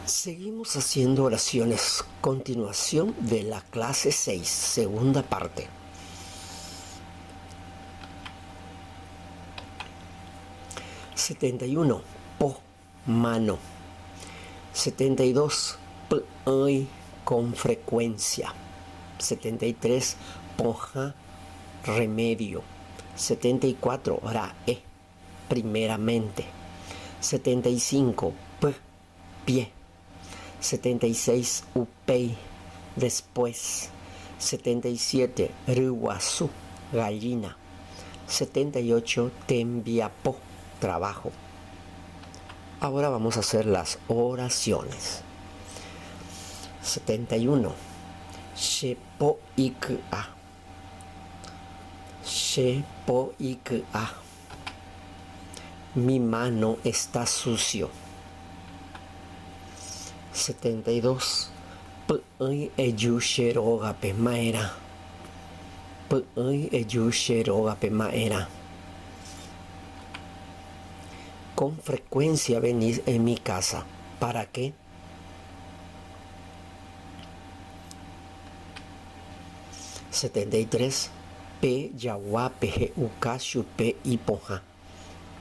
Seguimos haciendo oraciones. Continuación de la clase 6, segunda parte. 71. Po, mano. 72. Py'ỹi, con frecuencia. 73. Pohã, remedio. 74. Ra'e, primeramente. 75. Py, pie. 76. Upéi, después. 77. Ryguasu, gallina. 78. Tembiapo, trabajo. Ahora vamos a hacer las oraciones. 71. Che po iky'a. Che po iky'a. Mi mano está sucio. 72. Py'ỹi eju che rógape ma'erã. Py'ỹi eju che rógape ma'erã. Con frecuencia venís en mi casa. Para qué? 73. Pe jaguápe he'uka chupe ipohã.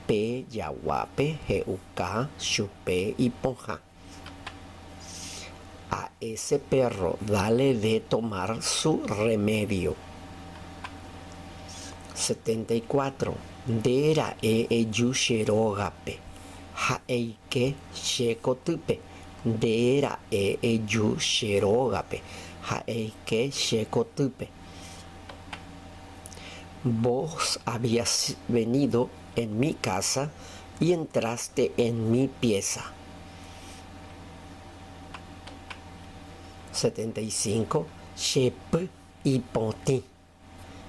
Pe jaguápe he'uka chupe ipohã. A ese perro dale de tomar su remedio. 74. Nde ra'e eju che rógape ha eike che kotýpe. Nde ra'e eju che rógape ha eike che kotýpe. Vos habías venido en mi casa y entraste en mi pieza. 75. Che py ipotĩ.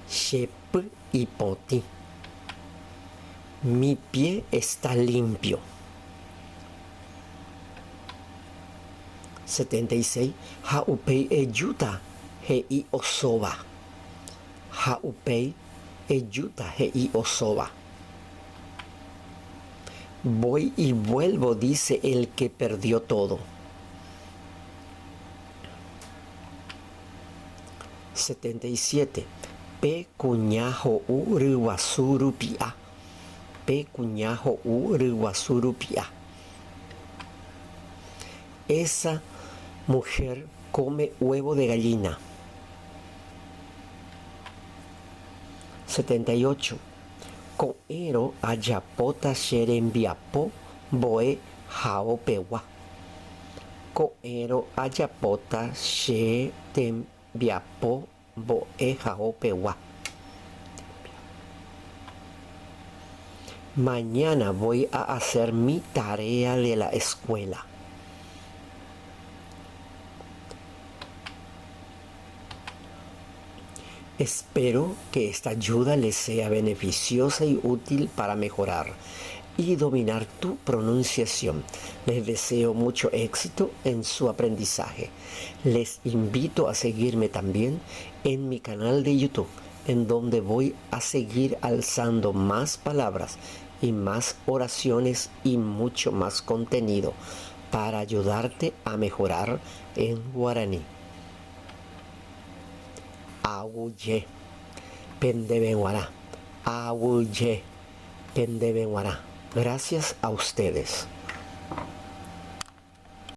Che py ipotĩ. Mi pie está limpio. 76. Ha upéi ejúta he'i osóva. Ha upéi ejúta he'i osóva. Voy y vuelvo dice el que perdió todo. 77. Pe kuña ho'u ryguasu rupi'a. Pe kuña ho'u ryguasu rupi'a. Esa mujer come huevo de gallina. 78. Ko'ẽrõ ajapóta che rembiapo mbo'ehaopegua. Ko'ẽrõ ajapóta che tembiapo mbo'ehaopegua. Mañana voy a hacer mi tarea de la escuela. Espero que esta ayuda les sea beneficiosa y útil para mejorar y dominar tu pronunciación. Les deseo mucho éxito en su aprendizaje. Les invito a seguirme también en mi canal de YouTube, en donde voy a seguir alzando más palabras y más oraciones y mucho más contenido para ayudarte a mejorar en guaraní. Aguyje pendéve g̃uarã. Aguyje pendéve g̃uarã. Gracias a ustedes.